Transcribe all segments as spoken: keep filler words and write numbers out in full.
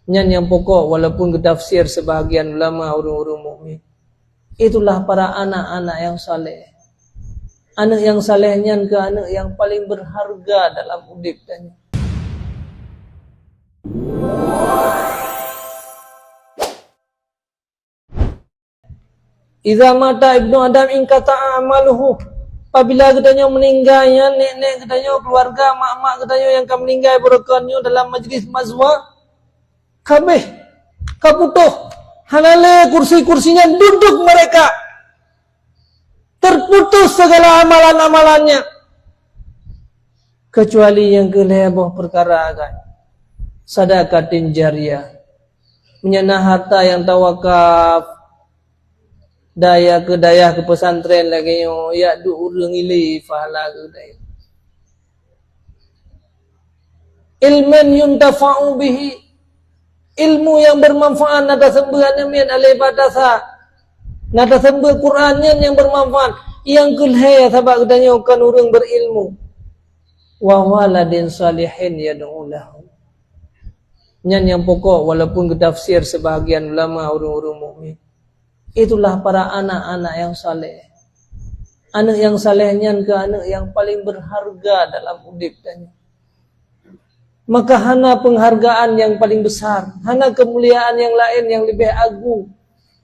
Nyan nyang pokok, walaupun geutafsir sebahagian ulama ureuëng-ureuëng mukmin. Itulah para anak-anak yang saleh. Aneuk nyang saleh nyan keuh aneuk nyang paling berharga dalam udeb tanyoe. Iza mata ibnu Adam inqata'a amaluhu. Apabila geutanyoe meuninggai nyan, nek-nek geutanyoe, keuluwarga, mak-mak geutanyoe nyang ka meuninggai baroe kon nyoe dalam majlis mazwa, ka abéh, ka putôh. Hana lé kursi-kursi nyan duduk mereka. Terputus segala amalan-amalannya. Kecuali nyang keu lhée boh peukara agam. Sadaqatin jariyah. Meunyoe na harta nyang tawakaf, dayah keu dayah keu pesantren lagée nyoe, jak duek ureuëng ilée pahala keu dayah. Ilmin yuntafa'u bihi. Ilmu nyang bermanfaat, na taseumeubeuet aneuk miet alai ba tasa. Na taseumeubeuet Quran nyan nyang bermanfaat. Nyang keu lhée sabab geutanyoe kon ureuëng berilmu. Wa waladin salihin yad'u lahu. Nyan nyang pokok, walaupun geutafsir sebahagian ulama ureuëng-ureuëng mukmin. Itulah para anak-anak nyang saleh. Aneuk nyang saleh nyan keuh aneuk nyang paling berharga dalam udeb tanyoe. Maka hana penghargaan yang paling besar, hana kemuliaan yang lain yang lebih agung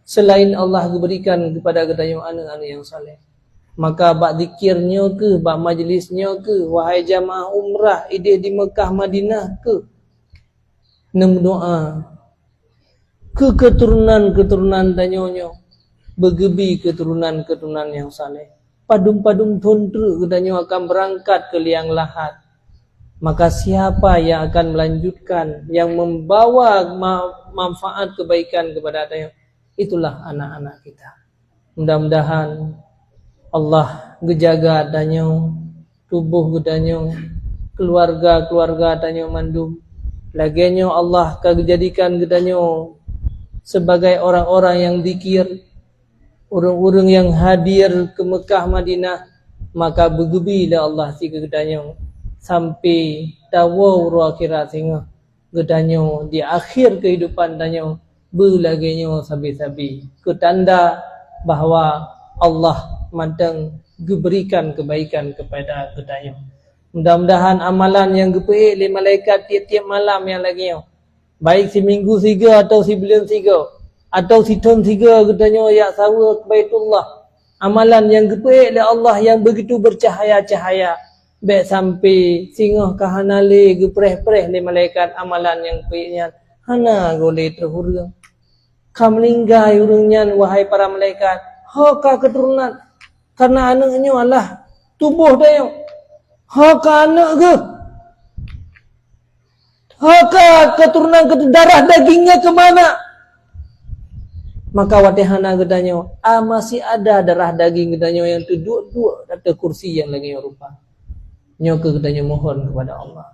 selain Allah geuberikan kepada geutanyoe aneuk-aneuk nyang saleh. Maka bak zikir nyoe keuh, bak majlis nyoe keuh, wahai jamaah umrah idéh di Meukah Madinah keuh, neumeudoá keu keuturonan-keuturonan tanyoe nyoe, beugeubi keuturonan-keuturonan nyang saleh. Padum-padum thon treuk geutanyoe akan beurangkat keu liang lahat. Maka siapa yang akan melanjutkan, yang membawa ma-, manfaat kebaikan kepada tanyoe? Itulah anak-anak kita. Mudah-mudahan Allah geujaga tanyoe, tuboh geutanyoe, keuluwarga-keuluwarga tanyoe mandum. Lagée nyoe Allah ka geujadikan geutanyoe sebagai orang-orang nyang zikir, ureuëng-ureuëng nyang hadir keu Meukah Madinah, maka beugeubi lé Allah sikeu geutanyoe sampai tawoe uroe akhirat singoh geutanyoe di akhir keuhidupan tanyoe beulagée nyoe sabe-sabe, keu tanda bahwa Allah mantong geuberikan keubaikan keupada geutanyoe. Mudah-mudahan amalan nyang geupeuék lé malaikat tieb-tieb malam nyang lagée nyoe, baik siminggu sigoe atawa sibuleuen sigoe, atawa sithon sigoe geutanyoe jak saweue keu Baitullah, amalan nyang geupeuék lé Allah nyang beugitu beucahaya-cahaya, bék sampai singoh ka hana lé geupreh-preh lé malaikat amalan nyang geupeuék nyan, hana gohlé troh ureuëng. Ka meuninggai ureuëng nyan, wahai para malaikat, ho ka keuturonan, kareuna aneuk nyoe adalah tuboh tanyoe, ho ka aneuk geuh. Ho ka keuturonan, keu darah dagingnya keu mana? Maka watée hana geutanyoe, a, masih ada darah daging geutanyoe nyang teuduek-duek ateueh kursi nyang lagée nyoe rupa. Nyoe keuh geutanyoe mohon kepada Allah.